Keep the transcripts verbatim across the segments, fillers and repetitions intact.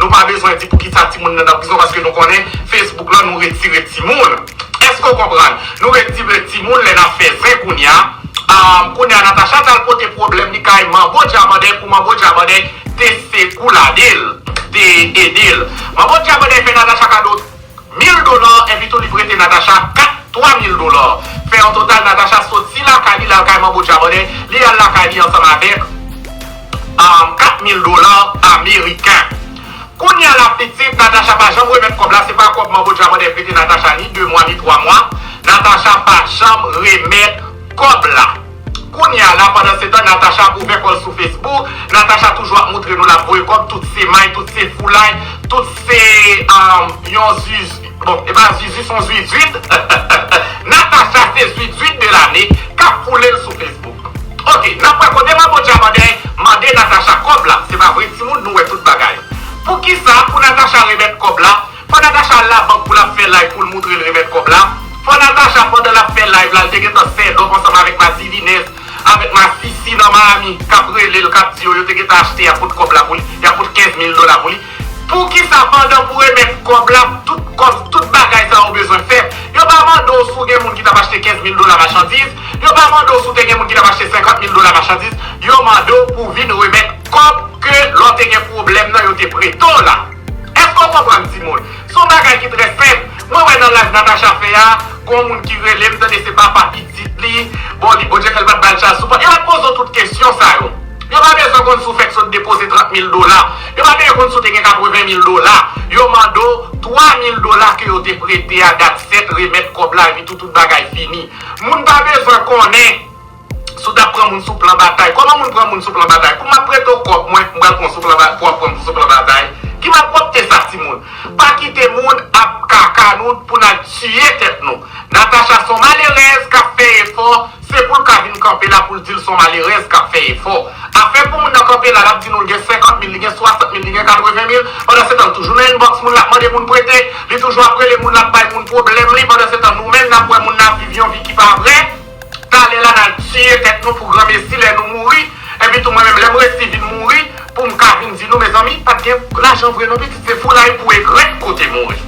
Nou pa bezwen di poukisa timoun nan nan prizon, paske nou konnen Facebook lan nou retire timoun. Èske w konprann? Nou retire timoun lè n ap fè zen kounye a. Um, kounye a Natacha t al pote pwoblèm li kay Manbo Djabandè pou Manbo Djabandè te sekou lade l, te ede l. Manbo Djabandè fè Natacha kado mil dola, epi tou li prete Natacha kat, twa mil dola. Fè an total Natacha soti lakay li, l al kay Manbo Djabandè, li al lakay li ansanm avèk um, kat mil dola ameriken. Kounye a la pitit, Natacha pa janm remèt kòb la, se pa kòb Manbo Djabandè prete Natacha ni de mwa ni twa mwa. Natacha pa janm remèt kòb la. Kounye a la, pandan se tan, Natacha ap ouvè kò l sou Facebook. Natacha toujou ap moutre nou l ap voye kòb, tout se may, tout se foulay, tout se um, yon ziz, bon, e pa zizi, se yon zwizwit. Natacha se zwizwit de lane k ap foule l sou Facebook. Ok, n ap wè kote Manbo Djabandè mande Natacha kòb la. Se pa vre, timoun, nou wè tout bagay. Poukisa, pou Natacha remèt kòb la, fò Natacha al labank pou l ap fè live pou l moutre l remèt kòb la? Fò Natacha, pandan l ap fè live la, l te gentan sèdòp ansanm avèk Madivinèz, avèk Masisi nan Miami, k ap rele l, k ap di yo, yo te gentan achte, y ap pot kòb la pou li, y ap pot kenz mil dola pou li. Poukisa pandan pou remèt kòb la, tout kòb, tout bagay sa yo bezwen fèt? Yo pa mande w si w gen moun ki t ap achte kenz mil dola machandiz, yo pa mande w si w te gen moun ki t ap achte senkant mil dola machandiz, yo mande w pou w vin remèt kòb ke lè w te gen pwoblèm nan yo te prete w la. Èske w konprann, timoun? Se yon bagay ki trè senp. Mwen wè nan live Natacha fè a, gon moun ki rele m, tande se papa pitit li, bon, li, Bondye fè l pa t ba l chans sou pòt. Yo pa t poze w tout kesyon sa yo. Yo pa bezwen konn si w fèk sot depoze trant mil dola. Yo pa bezwen konn si w te gen katreven mil dola. Yo mande w twa mil dola ke yo te prete a, dat sèt, remèt kòb la, epi tou, tout bagay fini. Moun pa bezwen konnen si w t ap pran moun sou plan batay. Kòman moun pran moun sou plan batay? Pou m ap prete w kòb mwen, m pral pran w sou plan ba-, pou w ap pran m sou plan batay? Ki malpwòpte sa, timoun? Pa kite moun ap kaka nou pou n al tiye tèt nou. Natacha se yon malerèz k ap fè efò, se pou l ka vin kanpe la pou l di l se yon malerèz k ap fè efò. Afè pou moun nan kanpe la, l ap di nou l gen senkant mil, li gen swasant mil, li gen katreven mil, pandan se tan l toujou nan inbox moun, l ap mande moun prete, li toujou ap rele moun, l ap bay moun pwoblèm li, pandan se tan nou menm n ap wè moun nan ap viv yon vi ki pa vrè. Talè la n al tiye tèt nou pou granmesi lè nou mouri, epi tou mwen menm lè m resi vin mouri, pou m ka vin di nou, mezanmi, pa t gen lajan vre non pitit, se foulay pou egrèt kote mouri.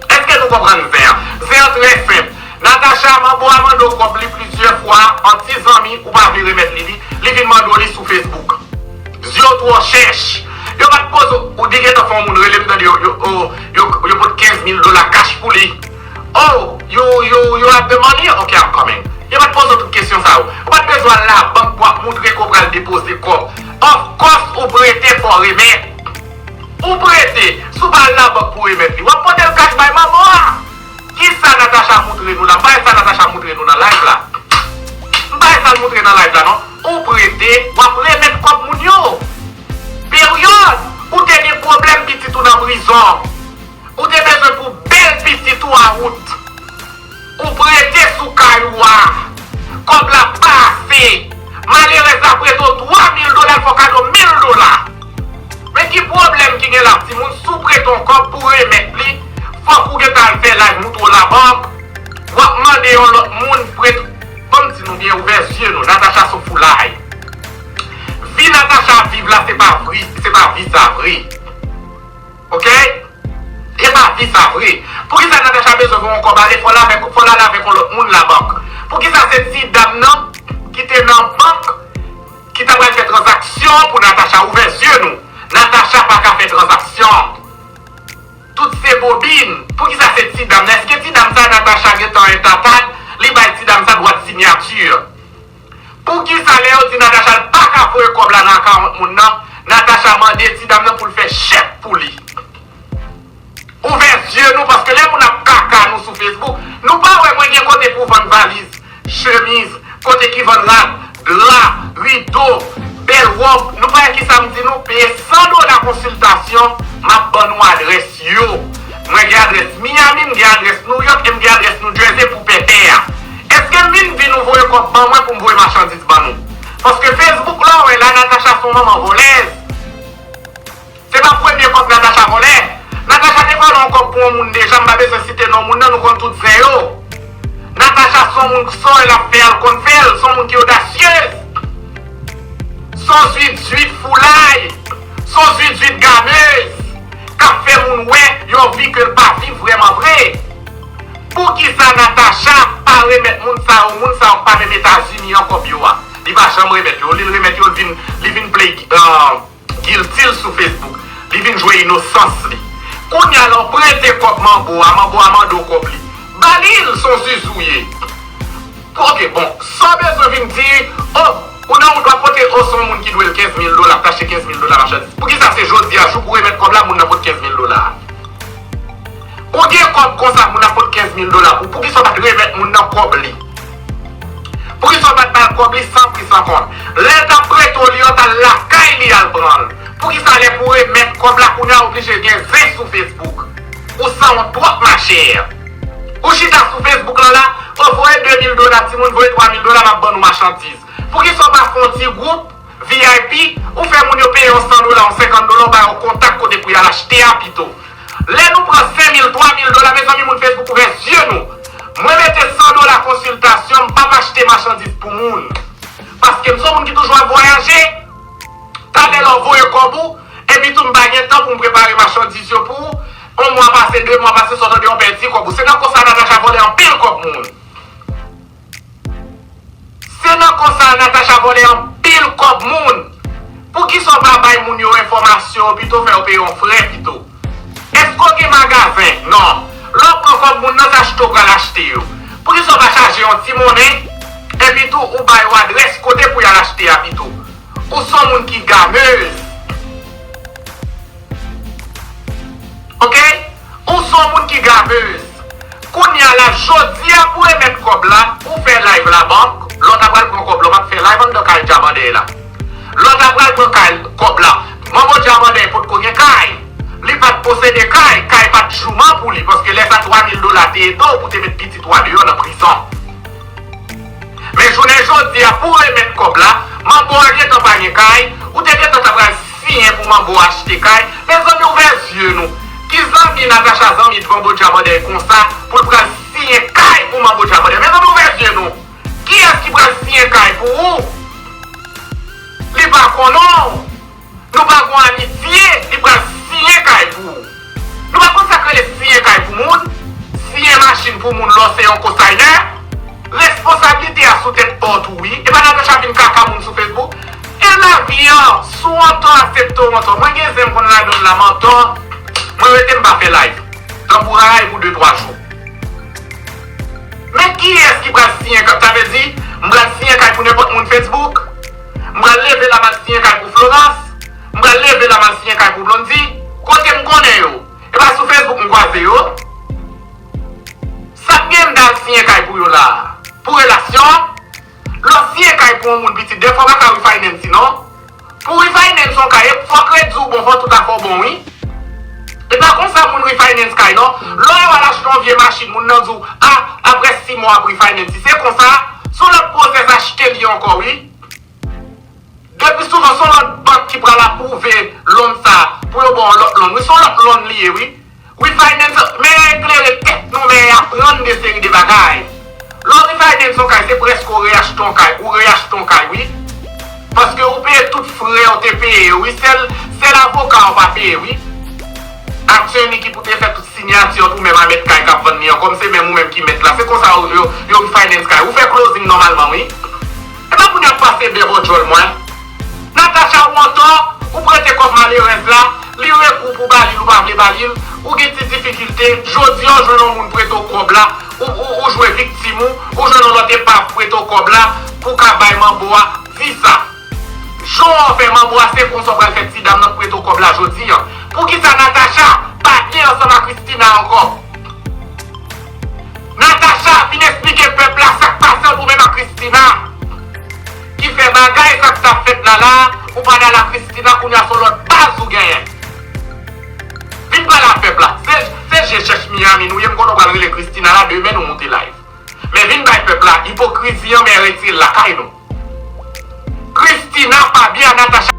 Èske nou konprann zen an? Zen an trè senp. Natacha, Manbo a mande w kòb li plizyè fwa, an ti zanmi, ou pa vle remèt li li, li vin mande w li sou Facebook. Zye w twò chèch. Yo pa t poze w, ou di gentan fè yon moun rele m tande yo, yo, yo, yo, yo pot kenz mil dola kach pou li. Oh, you, you, you have the money? Ok, I'm coming. Yo pa t poze w tout kesyon sa yo. Ou pa t bezwen al labank pou ap moutre ke w pral depoze kòb. Of course, ou prete, fò w remèt. Ou prete, si w pa al labank pou remèt li, w ap pote l kach bay manman an. Kisa Natacha moutre nou la? M pa wè sa Natacha moutre nou nan live la. M pa wè sa l moutre nan live la non. Ou prete, w ap remèt kòb moun yo. Peryòd. Ou te gen pwoblèm, pitit ou nan prizon. Ou te bezwen pou bèl pitit ou a wout. Ou prete sou kay ou a. Kòb la pa ase. Malerèz la prete w twa mil dola, l fè w kado mil dola. Men ki pwoblèm ki gen la, timoun? Si w prete yon kòb pou remèt li, fòk ou gentan al fè live, moutre w labank. W ap mande yon lòt moun prete. Ban m di nou byen, ouvè zye nou. Natacha se yon foulay. Vi Natacha ap viv la, se pa vre, se pa vi sa vre. Ok? E pa vi sa vre. Poukisa Natacha bezwen voye yon kòb ale? Fò l avèk, fò l al avèk yon lòt moun labank. Poukisa se ti dam nan ki te nan bank ki ta pral fè tranzaksyon pou Natacha? Ouvè zye nou. Natacha pa ka fè tranzaksyon. Tout se bobin. Poukisa se ti dam nan? Èske ti dam sa Natacha gentan entatad? Li bay ti dam sa dwa de sinyati. Poukisa lè yo di Natacha l pa ka voye kòb la nan akawont moun nan, Natacha mande ti dam nan pou l fè chèk pou li? Ouvè zye nou, paske lè moun ap kaka nou sou Facebook, nou pa wè mwen gen kote pou vann valiz, chemiz, kote ki vann rad, dra, rido, bèl wòb. Nou pa wè kisa m di nou? Peye san dola konsiltasyon, m ap ban nou adrès yo. Mwen gen adrès Miami, m gen adrès New York e m gen adrès New Jersey pou pèpè a. Èske m vin di nou voye kòb ban mwen pou m voye machandiz ban nou? Paske Facebook la, w wè la, Natacha se yon manman vòlèz. Se pa premye kòb Natacha vòlè. Natacha te vòlè yon kòb pou yon moun deja, m pa bezwen site non moun nan, nou konn tout zen yo. Natacha se yon moun k sòy, l ap fè a, l konn fè l, se yon moun ki odasyez. Se yon zwit zwit foulay, se yon zwit zwit gamez. k ap fè moun wè yon vi ke l pa viv vrèman vre. Poukisa Natacha pa remèt moun sa yo, moun sa yo k pa menm Etazini an kòb yo a? Li pa janm remèt yo. Olye l remèt yo, li vin, li vin play, uh, guilty l sou Facebook. Li vin jwe inosans li. Kounye a la, w prete kòb manbo a, manbo a mande w kòb li. Ba li l, se yon zuzu w ye. Ok, bon, sa w bezwen vin di, oh, ou nan, ou dwa pote, oh, se yon moun ki dwe l kenz mil dola, ap achte kenz mil dola machandiz. Poukisa se jodi a, jou pou remèt kòb la, moun nan pot kenz mil dola a? Ou gen kòb konsa, moun nan pot kenz mil dola pou, poukisa w pa t remèt moun nan kòb li? Poukisa w pa t ba l kòb li san pri san kont? Lè l t ap prete w li an, t al lakay li al pran l. Poukisa lè pou remèt kòb la, kounye a w oblije gen zen sou Facebook? Ou sanwont twòp, machè. Ou chita sou Facebook lan la, o voye de mil dola, timoun, voye twa mil dola, m ap ban nou machandiz. Poukisa w pa fè yon ti gwoup V I P, ou fè moun yo peye yon san dola, yon senkant dola, ou ba yo kontak kote pou y al achte a pito. Lè nou pran senk mil, twa mil dola, mezanmi, moun Facebook, ouvè zye nou. Mwen mete san dola konsiltasyon, m p ap achte machandiz pou moun. Paske m se yon moun ki toujou ap vwayaje. Talè lè w voye kòb ou, epi tou m pa gen tan pou m prepare machandiz yo pou ou. Yon mwa pase, de mwa pase, sa w tande yon pèdi kòb ou. Se nan konsa Natacha vòlè anpil kòb moun. Se nan konsa Natacha vòlè anpil kòb moun. Poukisa w pa bay moun yo enfòmasyon yo pito, fè yo peye yon frè pito? Èske w gen magazen? Non. Lè w pran kòb moun nan, se achte w pral achte yo. Poukisa w pa chaje yon ti monnen, epi tou ou ba yo adrès kote pou y al achte a pito? Ou se yon moun ki gamez. Ok? Ou se yon moun ki gamez. Kounye a la, jodi a pou remèt kòb la, ou fè live labank, lè w ta pral pran kòb la, w pa t fè live anndan kay Djamandèy la. Lè w ta pral pran kay, kòb la, manbo Djamandèy potko gen kay. Li pa t posede kay, kay pa t jouman pou li, paske lè sa twa mil dola te ede w pou te met pitit ou a deyò nan prizon. Men jounen jodi a, pou remèt kòb la, manbo a gentan pa gen kay, ou te gentan ta pral siyen pou manbo a achte kay. Mezanmi, ouvè zye nou. Ki zanmi Natacha zanmi Manbo Djamandèy konsa pou l pral siyen kay pou Manbo Djamandèy? Mezanmi, ouvè zye nou. Kiyès ki pral siyen kay pou ou? Li pa konnen w. Nou pa gon amitye, li pral siyen kay pou ou. Nou pa konn sa k rele siyen kay pou moun, siyen machin pou moun lè w se yon kosaynè. Responsablite a sou tèt pa w tou wi. E pa Natacha vin kaka moun sou Facebook. E lavi an, si w antò, asepte w antò. Mwen gen zen m konn ladan l la, m antò. Mwen rete m pa fè live. Tanbou raray pou de twa jou. Men kiyès ki pral siyen kay? Sa vle di, m pral siyen kay pou nenpòt moun Facebook? M pral leve la m al siyen kay pou Florence? M pral leve la m al siyen kay pou Blondy? Kote m konnen yo? E pa sou Facebook m kwaze yo? Sa k gen m dal siyen kay pou yo la? Pou relasyon? Lè w siyen kay pou yon moun pitit, dèfwa w pa ka refinance non. Pou refinance yon kay, fòk redi w bon, fò tout afè w bon wi. E pa konsa moun refinance kay non. Lè w al achte yon vye machin, moun nan di w, a, apre sis mwa w ap refinance. Se konsa, se yon lòt pwosès achte li ankò wi. Depi souvan, se yon lòt bank ki pral apwouve loan sa pou yo ba w lòt loan wi. Se yon lòt loan li ye wi. Refinance, men eklere tèt nou, men aprann de seri de bagay. Lè w refinance yon kay, se prèske w reyachte yon kay, ou reyachte yon kay, wi. Paske ou peye tout frè w te peye yo, wi. Sèl, sèl avoka w pa peye, wi. Attorney ki pou te fè tout sinyati an pou menm a mèt kay k ap vann li an, kòm se menm ou menm ki mèt la. Se konsa yo, yo, yo refinance kay. Ou fè closing nòmalman, wi. Epa pou n ap pase bè bò djòl mwen. Natacha ou antò, ou prete kòb malerèz la, li rekou pou ba li l, ou pa vle ba li l, ou gen ti difikilte, jodi a w jwenn yon moun prete w kòb la, ou, ou, ou jwe viktim ou, ou jwenn yon lòt epav prete w kòb la, pou w ka bay manbo a, di sa. Jan w fè manbo a, se konsa w pral fè ti dam nan k prete w kòb la jodi a. Poukisa Natacha pa byen ansanm a Christina ankò? Natacha, vin esplike pèp la sa k pase ant ou menm ak Christina. Ki fè bagay sa k t ap fèt la la, ou pa t al a Christina, kounye a se yon lòt baz ou genyen. Vin pale a pèp la. Se, se je chèch Miami nou ye, m konnen w pral rele Christina la, demen nou moute live. Men vin bay pèp la ipokrizi an, men retire l lakay nou. Christina pa byen a Natacha.